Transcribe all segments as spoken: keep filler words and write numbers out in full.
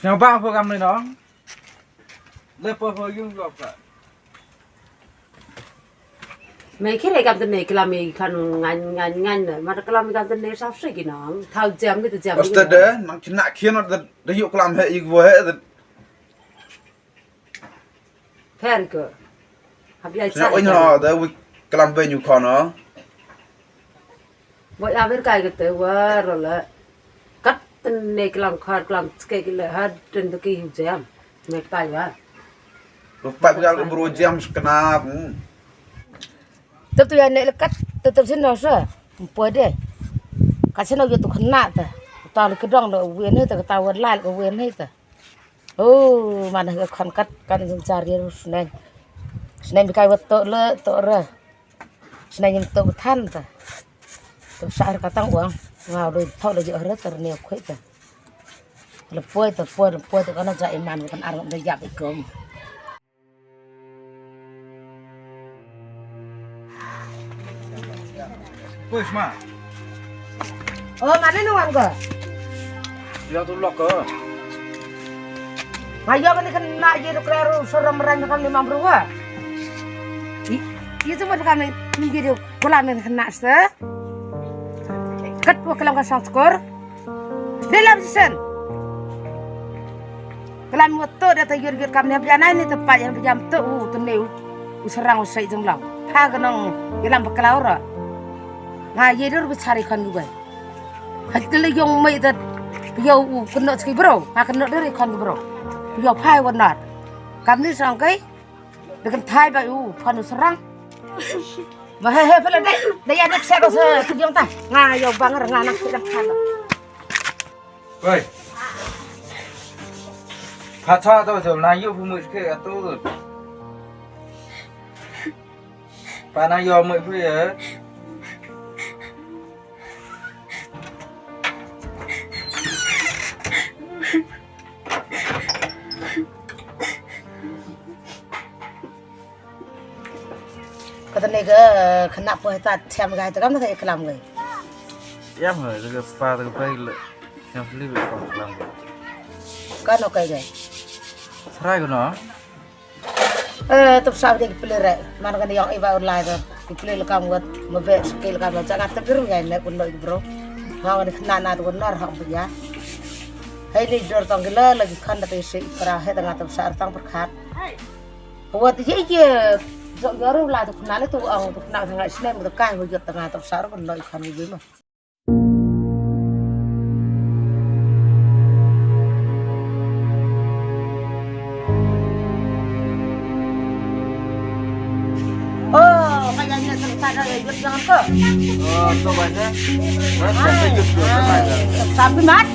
Nang bang pho kam ni nong. Le pho pho yung yok ka. Me kire kam te me klam me kan ngan ngan ngan ne. Ma klam me kam te ne sa se ki nong. Thau jam ni te jam. Osta de nang kina kina de de yok klam he ik wo he de. Pher ko. Hab ya sa. Oi no de wi klam be nyu kono. Bo ya ber kai ke te wa ro le. Kat te ne klam khar klam ske ki le ha ten de ki hu jam. Me pai wa. Ro pai ga bro jam skna. Tep tu ya ne le kat tep tep sin no sa. Poi de. Ka sin no yo tu khna ta. Ta le kedong do wen he ta ta wa lai ko wen he ta. Oh, mana ke khon kat kan jin jar ye sneng. Sneng bi kai wa to le to re. Sneng yim to than ta. To sa ka tang wang. Ngau do tho le jo re ter ne khoi ta. Le poi to poi le poi to kana ja iman kan ar ngam de yap ikom. Poi sma. Oh, mana nang wan ko? Dia tu lok ko. Ayo kani kan nak je tu kelar suram ran kan ni mam ruwa. Iya tu macam ni ni dia kula men kena se. Kat wa kelam ka sang skor. Dalam sisen. Kelam wa to da ta yur yur kam ne bia nai ni te pa yang bia to u te ne u. U serang u sai jong lau. Pha ka nong ilam pa kelau ra. Nga ye dur bi chari khon gu bai. Ha te le yong mai da. Yo u kno ski bro. Nga kno dur khon gu bro. Yo phai wa nar. Kam ni sang kai. Bikin thai ba u pan u serang. Ma he he pala dai. Dai ya nak sa ko sa tu jong ta. Nga yo banger nga nak sa dang kan. Wei. Pha cha to jom na yo pu mu ke a to. Pa na yo mu pu ye. Kata ne ka kena poi ta thiam gai ta kam na ka klam gai. Thiam gai ta ka pa ta ka pai le. Thiam li be klam. Ka no kai gai. Serai ko no. Eh, tep sa de ki pele re. Man kan yang iba ulai ko. Ki pele lekam wat, mebe skill kam ja ngat tep rum ya ne kun noi bro. Hawa ni khna na tu nar hak ya. Hai ni dor tong gila lagi kan da te si pra he tengah tep sa tang perkat. Wat ye ye. Jok yoru la tu khna le tu ang tu khna ngai snem tu kai ho jot tengah tep sa kun noi kan wi ma. Oh, kaya niya sa tara ya yut yang ko. Oh, to ba ne? Ba sa yut ko ba. Sabi mat.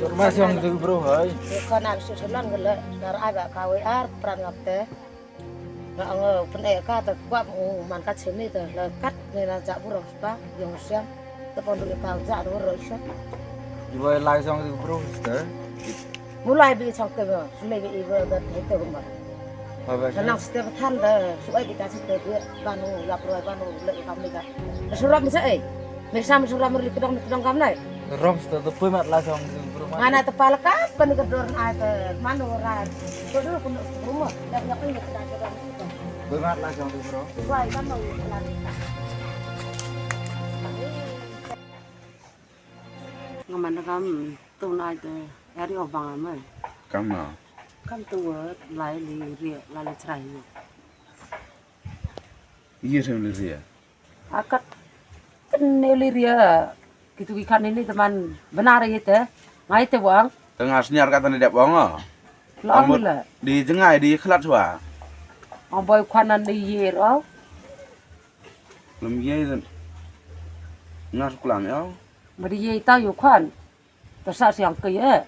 Jor ma siang tu bro hai. Ko nan su sunan gele dar ai ba ka wei ar pran ngap te. Nga nga pen e ka te kwap u man ka chini te la kat ne na ja buro spa yong siang. Te pon dulu pa ja do ro siang. Ibai lai siang tu bro sister. Mulai bi chok te ba, sulai bi iba da te te gumba. Ba ba. Kanang site ba than da, suai bi ka site bi, ba nu yap roi ba nu le kam le ka. Suram sa ei. Me sam suram ri kedong kedong kam nai. Rom site da pui mat la song bro. Mana te pal ka, pen ka dor na te mano ran. Ko dor ko no rumah, dah nyak ni kita ada. Berat lah jong tu, bro. Wai kan mau lan. Nga man da kam tu na te, eri o bang amen. Kam na? Kam tu wet, lai li ria, lai li chrai. Ye sem li ria. Akat ne li ria. Kitu ki kan ini teman benar ye te. Ngai te wang. Tengah senior kata ni dep wang ah. Long la. Di jengai di khlad swa. Ang boy kwan nan di ye ro. Lem ye den. Ngar klang ya. Ma di ye ta yu kwan. Tersa siang ke ye.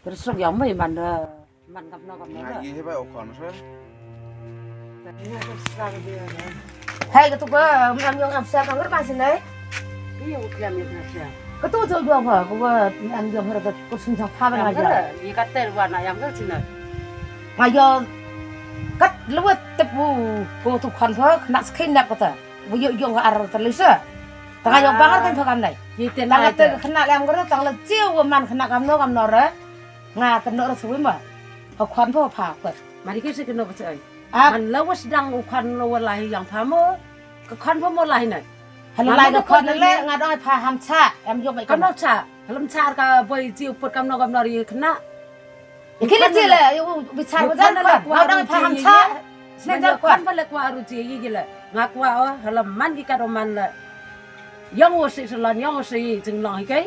Tersuk yang mai man da man kam no kam no. Ngai ye ba o kwan sa. Hai ka tu ka man yong am sa ka ngar kan sini. Iya u kiam ya sa. Ka tu tu jong ha ko ba am yong ha ko sing sa pha ba ngai. Ye ka ter wa na yang ka sini. Ngai yo kat lewat tepu ko tu kwan pha nak skin nak kata. Bu yo yong ar terlisa. Tanga yong bangar kan pha kan nai. Tanga te khna lem ko tang le chiu man khna kam no kam no re. Nga kano ra sui ma. Ka khwan pha pha ko. Ma di ki si kano ka chai. Ah. Man lawas dang u khwan lawas lahi yang pha mo. Ka khwan pha mo lahi nai. Hala lai ka khwan le nga dang pha ham cha. Em yo mai kano cha. Halam cha ka boy ji u put kam no kam no ri khna. Ki le ji le yo bichar ba jan khwan. Nga dang pha ham cha. Sne jar khwan pha le kwa ru ji yi le. Nga kwa o halam man ki ka ro man le. Yong o si salon yong o si jinglong hi kai.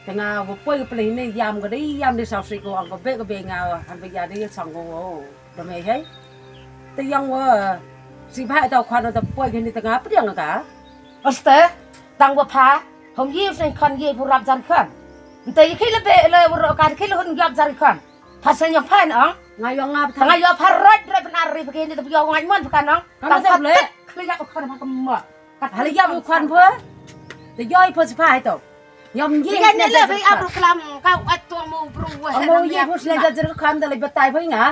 Te nga wa poi ka plei ne yam ka dei yam dei saw si ko ang ka be ka be nga wa han ba ya dei sang ko wo da me hei. Te yang wa si ba ta khwan ta poi ka ni te nga pdiang ka. Aste tang wa pha hom yi sing khan yi pu rap jar khan. Te yi khi le be le wa ro ka khi le hun yap jar khan. Pha sing yang pha ang. Nga yong nga pha. Nga yong pha rot rot pha ri pha ki ni te yong ngai mon pha kan ang. Ka ma te le. Khli ya ko khan pha ka ma. Hali yam u khwan pha. Te yoi pha si pha hai to. Yam ye. Ngai ne le be abru klam ka at to mo bru wa. Mo ye pha sle ja jer khwan da le batai pha nga.